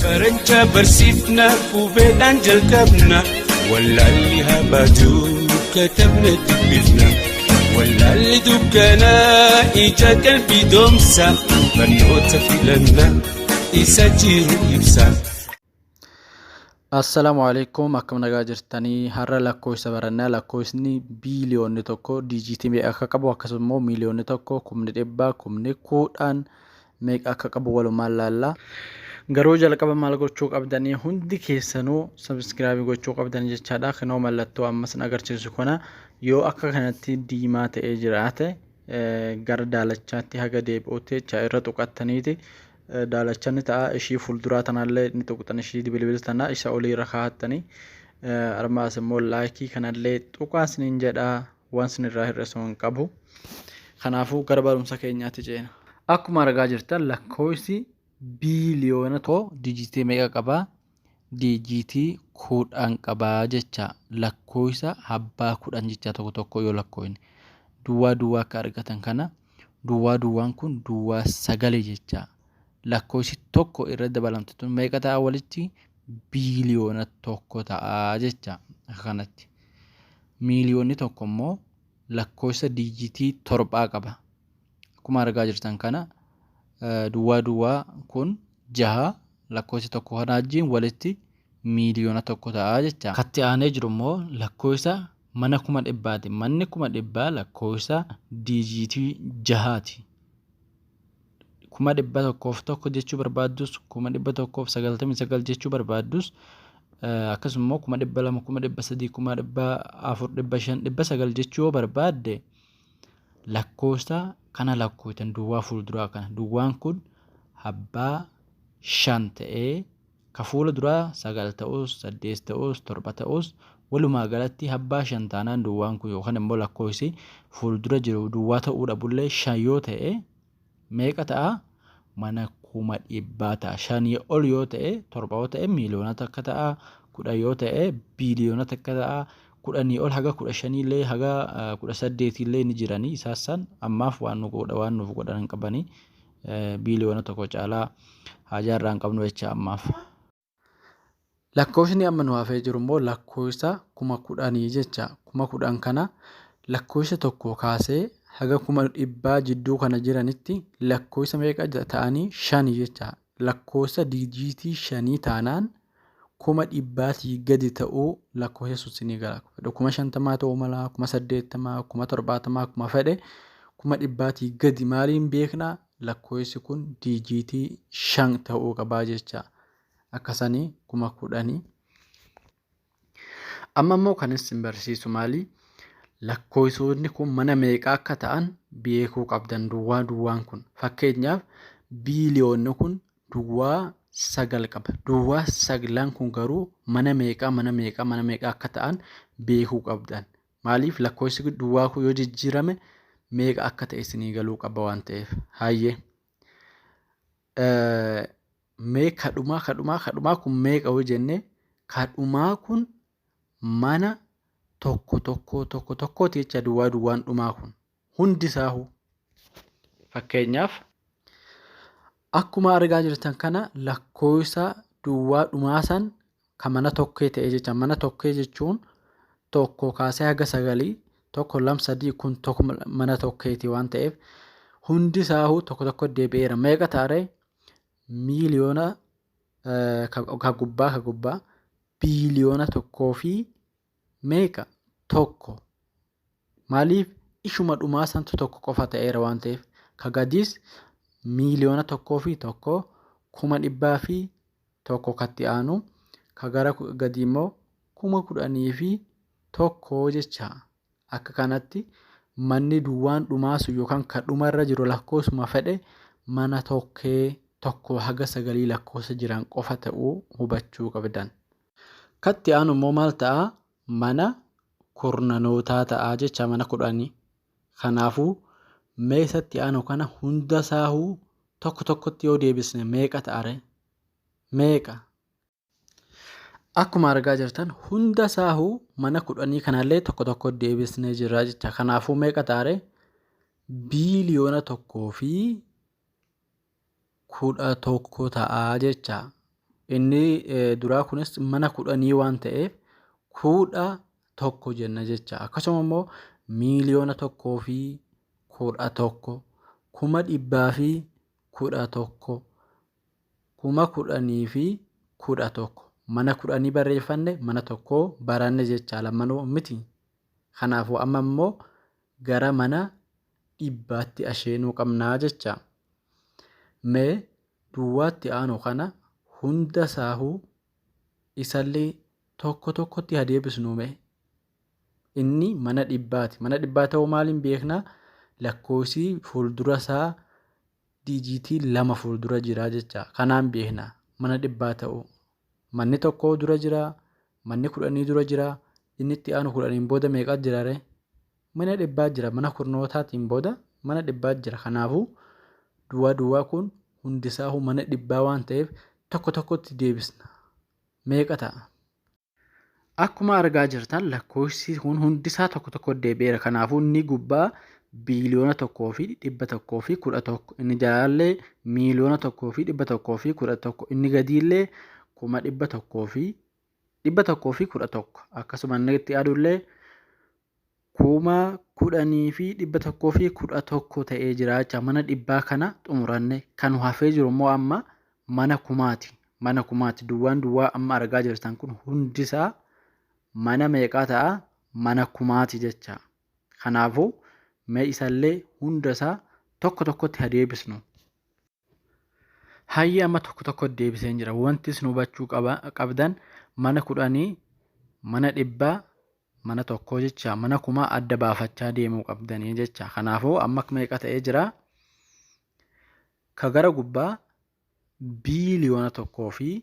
Barachaa barsiifna qubeedhaan jalqabna wallaalli haa baatu katabne dubbifna wallaalli dukkanaa ija qalbii doomsa barnoota filanna isa jiru ibsa. Assalaamu alaikum, akkam nagaa jirtanii? Har'a lakkoofsa barannaa, lakkoofsni biiliyoonni tokko diijiitii meeqa akka qabu, akkasuma immoo miiliyoonni tokko, kumni dhibbaa, kumni kudhan meeqa akka qabu walumaan laalla. Garuu jalqaba maal gochuu qabdanii? Hundi keessanuu sabiskiraabii gochuu qabdan jechaadha. Kinoo mallattoo ammas agarsiisu kana yoo akka kanatti diimaa ta'ee jiraate, gara daalachaatti haga deebi'utti jecha irra tuqattaniiti daalacha ni ta'a. Ishii fuulduraa tanallee ni tuqxan, ishii bilbila tana isa olii irra kaa'attanii, armaas immoo laayikii kanallee tuqaa isiniin jedha, waan isinirraa hir'isu hin qabu. Kanaafuu gara barumsa keenyaatti ceena. Akkuma argaa jirtan lakkoofsi biiliyoona tokko dijiitii meeqa qabaa? Dijiitii 10 qabaa jecha. Lakkoofsa abbaa 10 jecha tokko tokko yoo lakkoofne. Duwwaa duwwaa akka argatan kana, duwwaa duwwaan kun duwwaa sagali jecha. Lakkoofsi tokko irra dabalamte tun meeqa ta'a walitti? Biiliyoona 1 ta'a jecha akka kanatti. Miiliyoonni tokko immoo lakkoofsa diijitii torbaa qaba. Akkuma argaa jirtan kana duwwaa duwwaa kun jaha, lakkoofsi tokko kana wajjin walitti miiliyoona 1 ta'a jecha. Katti aanee jiru immoo lakkoofsa mana 100,000ti. Manni 100,000 lakkoofsa diijitii jahaati. 101,000 jechuu barbaaddus, 199,000 jechuu barbaaddus, akkasuma immoo 200,000, 300,000, 400,000, 500, 900 jechuu yoo barbaadde, lakkoofsa kana lakkooftan duwwaa fuulduraa kana. Duwwaan kun abbaa shan ta'ee, ka fuula duraa sagal ta'us, saddeet ta'us, torba ta'us, walumaa galatti abbaa shan taanaan, duwwaan kun yookaan immoo lakkoofsi fuuldura jiru duwwaa ta'uu dhabullee shan yoo ta'e meeqa ta'a? Mana 100,000 ta'a. Shanii ol yoo ta'e, torba yoo ta'e miiliyoona 1 ta'a. 10 yoo ta'e biiliyoona 1 ta'a. 10 ol haga 15illee, haga 18illee ni jiranii. Isaas san ammaaf waan nu godha, waan nuuf godhan hin qabanii. Biiliyoona 1 caalaa haajaa irraa hin qabnu jecha ammaaf. Lakkoofsni amma nu hafee jiru immoo lakkoofsa 10,000 jecha. 10,000 kana lakkoofsa tokko kaasee haga 100,000 jidduu kana jiranitti lakkoofsa meeqa ta'anii? Shani jecha. Lakkoofsa diijiitii shanii taanaan 100,000tii gadi ta'uu lakkoofsa sun sinii gala. 50,000 ta'uu mala, 80,000, 70,000, kuma fedhe 100,000tii gadi maaliin beekna? Lakkoofsi kun diijiitii shan ta'uu qabaa jecha. Akkasanii 10,000. Amma immoo kan isin barsiisu maali? Lakkoofsonni kun mana meeqa akka ta'an beekuu qabdan duwwaa duwwaan kun. Fakkeenyaaf biiliyoonni kun duwwaa sagal qaba. Duwwaa saglan kun garuu mana meeqa, mana meeqa, mana meeqa akka ta'an beekuu qabdan. Maaliif? Lakkoofsi duwwaa kun yoo jijjiirame meeqa akka ta'e isinii galuu qaba waan ta'eef. Hayyee. Mee kadhumaa kadhumaa kadhumaa kun meeqa yoo jenne, kadhumaa kun mana tokko tokko tokko tokkooti jecha duwwaa duwwaan dhumaa kun hundi isaahu. Fakkeenyaaf akkuma argaa jirtan kana lakkoofsa duwwaa dhumaa san kan mana tokkee ta'e jecha. Mana tokkee jechuun tokko kaasee haga sagalii, tokko, lam, sadii, kun tokko mana tokkeeti waan ta'eef hundi isaahu tokko tokko deebi'eera. Meeqa ta'aree? Miiliyoona ka gubbaa biiliyoona 1 fi meeqa? Tokko. Maaliif? Ishuma dhumaa santu tokko qofa ta'eera waan ta'eef. Ka gadiis miiliyoona 1 fi 1, 100,001 katti aanu, ka gara gadii immoo 10,001 jecha. Akka kanatti manni duwwaan dhumaa sun yookaan ka dhumarra jiru lakkoofsuma fedhe mana tokkee tokko haga sagalii lakkoofsa jiran qofa ta'uu hubachuu qabdan. Katti aanu immoo maal ta'a? Mana kurnanootaa ta'a jecha, mana kudhanii. Kanaafuu mee isatti aanu kana hunda saahuu tokko tokkotti yoo deebisne meeqa ta'a ree? Meeqa? Akkuma argaa jirtan hunda saahuu mana kudhanii kanallee tokko tokko deebisnee jirra jecha. Kanaafuu meeqa ta'a ree? Biiliyoona 1 fi 11 ta'a jecha. Inni duraa kunis mana kudhanii waan ta'eef 11 jenna jecha. Akkasuma immoo 1,011,000, 111,000, 10,011. Mana kudhanii barreeffanne, mana tokkoo baranne jecha lamanuu miti. Kanaafuu amma immoo gara mana dhibbaatti asheenuu qabnaa jecha. Mee duwwaatti aanu kana hunda saahuu isallee tokko tokkotti haa deebisnuu mee. Inni mana dhibbaati. Mana dhibbaa ta'uu maaliin beekna? Lakkoofsi fuuldura isaa diijiitii lama fuuldura jira jecha. Kanaan beekna mana dhibbaa ta'uu. Manni tokko dura jira, manni kudhanii dura jira, inni itti aanu kudhaniin booda meeqa jira ree? Mana dhibbaa jira. Mana kurnootaatiin booda mana dhibbaa jira. Kanaafuu duwwaa duwwaa kun hundisaahuu mana dhibbaa waan ta'eef tokko tokkotti deebisna. Meeqa ta'a? Akkuma argaa jirtan lakkoofsi kun hundisaa tokko tokko deebi'eera. Kanaafuu inni gubbaa 1,111,000,000, inni jalaallee 1,111,000, inni gadiillee 100,111, akkasuma inni itti aadullee 10,111 ta'ee jira jecha. Mana dhibbaa kana xumuranne. Kan hafee jiru immoo amma mana kumaati. Mana kumaati. Duwwaan duwwaa amma argaa jirtan kun hundisaa mana meeqaa ta'a? Mana kumaati jecha. Kanaafuu mee isallee hunda isaa tokko tokkotti haa deebisnu. Hayyee, amma tokko tokko deebiseen jira. Wanti isin hubachuu qabdan mana kudhanii, mana dhibbaa, mana tokkoo jecha, mana kumaa adda baafachaa deemuu qabdanii jecha. Kanaafuu amma meeqa ta'ee jira? Ka gara gubbaa 1,001,000,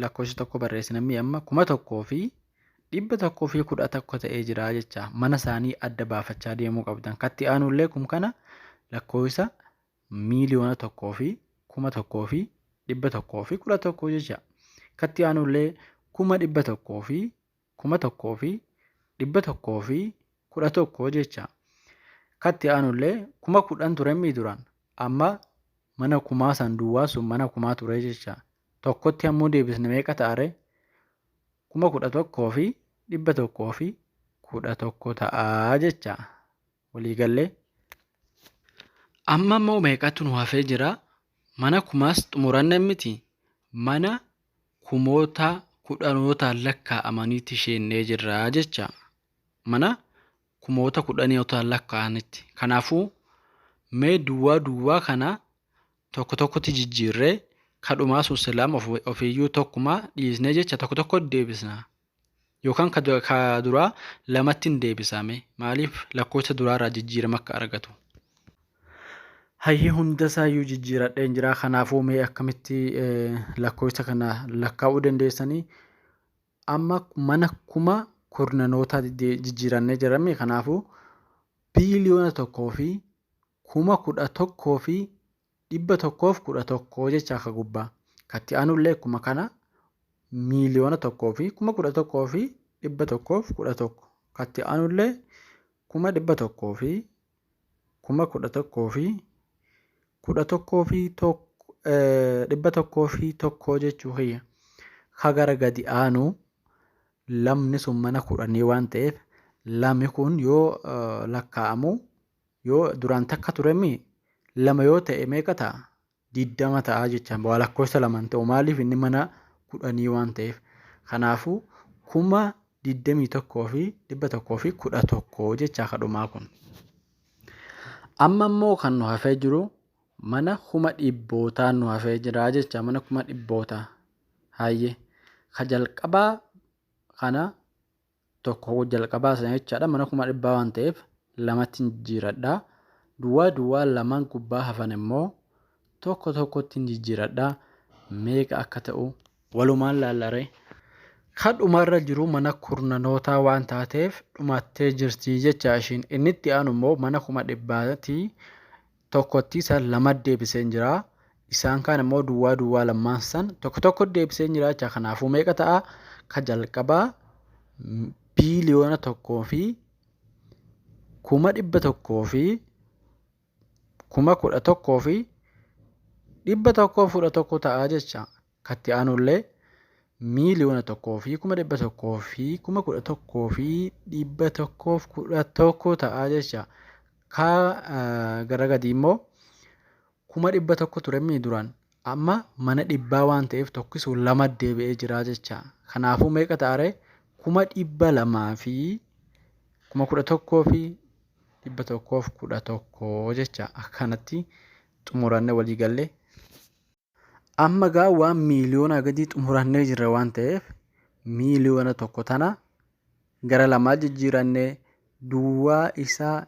lakkoofsa tokko barreessinamii, amma 1,111 ta'ee jira jecha. Mana isaanii adda baafachaa deemuu qabdan. Katti aanullee kun kana lakkoofsa 1,001,111 jecha. Katti aanullee 101,111 jecha. Katti aanullee 10,000 ture duraan, amma mana kumaa san duwwaa sun mana kumaa ture jecha. Tokkotti ammoo deebisne meeqa ta'are? 11,111 ta'aa jecha waliigallee. Amma immoo meeqatu nu hafee jira? Mana kumaas xumuranne miti. Mana kumoota kudhanootaan lakkaa'amaniitti sheennee jirra jecha. Mana kumoota kudhanootaan lakkaa'anitti. Kanaafuu mee duwwaa duwwaa kana tokko tokkotti jijjiirree, kadhumaa sun silaam ofiiyyuu tokkuma dhiisnee jecha, tokko tokko deebisna. Yookaan ka duraa lamatti hin deebisame, maaliif lakkoofsa duraarraa jijjiirama akka argatu. Hayyee, hunda isaayyuu jijjiiradheen jira. Kanaafuu mee akkamitti lakkoofsa kana lakkaa'uu dandeessanii? Amma mana kuma kurnanoota jijjiirannee jirame. Kanaafuu 1,011,111 jecha akka gubbaa. Katti aanullee akkuma kana 1,011,111. Katti aanullee 111,011,101 jechuu kiyya. Ka gara gadi aanu lamni sun mana kudhanii waan ta'eef, lami kun yoo lakkaa'amu, yoo duraan takka turemi lama yoo ta'e meeqa ta'a? 20 ta'a jecha. Waa lakkoofsa lamaan ta'u, maaliif? Inni mana kudhanii waan ta'eef. Kanaafuu 21,111 jecha kadhumaa kun. Amma immoo kan nu hafee jiru mana kuma dhibbootaa nu hafee jira jecha, mana kuma dhibbootaa. Hayyee, ka jalqabaa kana tokko jalqabaa sana jechaadha, mana kuma dhibbaa waan ta'eef lamatti jijjiiradha. Duwwaa duwwaa lamaan gubbaa hafan immoo tokko tokkotti jijjiiradha. Meeqa akka ta'u walumaan laallaree. Kan dhumarra jiru mana kurnanootaa waan taateef dhumattee jirti jecha ishiin. Inni itti aanu immoo mana kuma dhibbaati, tokkotti isa lama deebiseen jira. Isaan kaan immoo duwwaa duwwaa lamaan san tokko tokko deebiseen jira jecha. Kanaafuu meeqa ta'a? Ka jalqabaa 1,111,011. 111 ta'a jecha. Katti aanullee 1,111,111 ta'a jecha. Ka gara gadii immoo 100,000 ture mii duraan. Amma mana dhibbaa waan ta'eef tokkisu lama deebi'ee jira jecha. Kanaafuu meeqa ta'a ree? 211,111 jecha. Akkanatti xumurannee walii galle. Amma gaa waan miiliyoonaa gadii xumurannee jirra waan ta'eef 1,000,000 tana gara lamaa jijjiirannee duwwaa isaa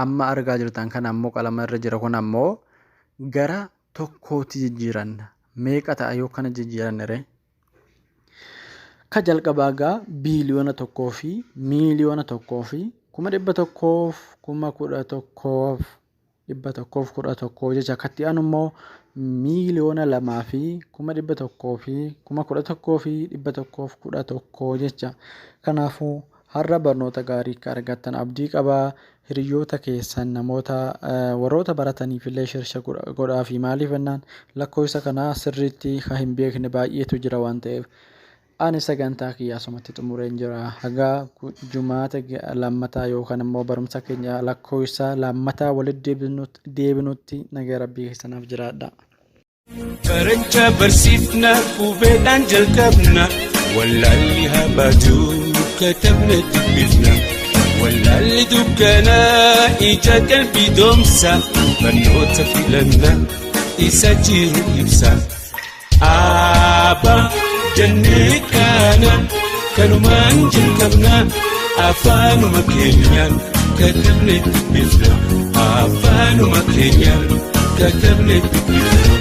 amma argaa jirtan kana ammoo qalama irra jira kun ammoo gara tokkootti jijjiiranna. Meeqa ta'a yoo kana jijjiiranne ree? Ka jalqabaa gaa 1,000,000,000 fi 1,000,000 fi 111,111 jecha. Katti aanu immoo 2,111,111 jecha. Kanaafuu har'a barnoota gaarii akka argattan abdii qabaa. Hiriyoota keessan namoota warroota barataniif illee share godhaa fi maaliif jennaan lakkoofsa kanaa sirriitti kan hin beekne baay'eetu jira waan ta'eef. Ani sagantaa kiyya asumatti xumureen jira. Haga jumaata lammataa yookaan immoo barumsa keenya lakkoofsa lammataa walitti deebinutti nagaa rabbii keessanaaf jiraadha. Barachaa barsiifna qubeedhaan jalqabna wallaalli haa baatu katabne dubbifna wallaalli dukkanaa ija qalbii doomsa barnoota filanna isa jiru ibsa. Abbaa jennee kaana kanumaan jalqabna afaanuma keenyaan katabne dubbifna afaanuma keenyaan katabne dubbifna.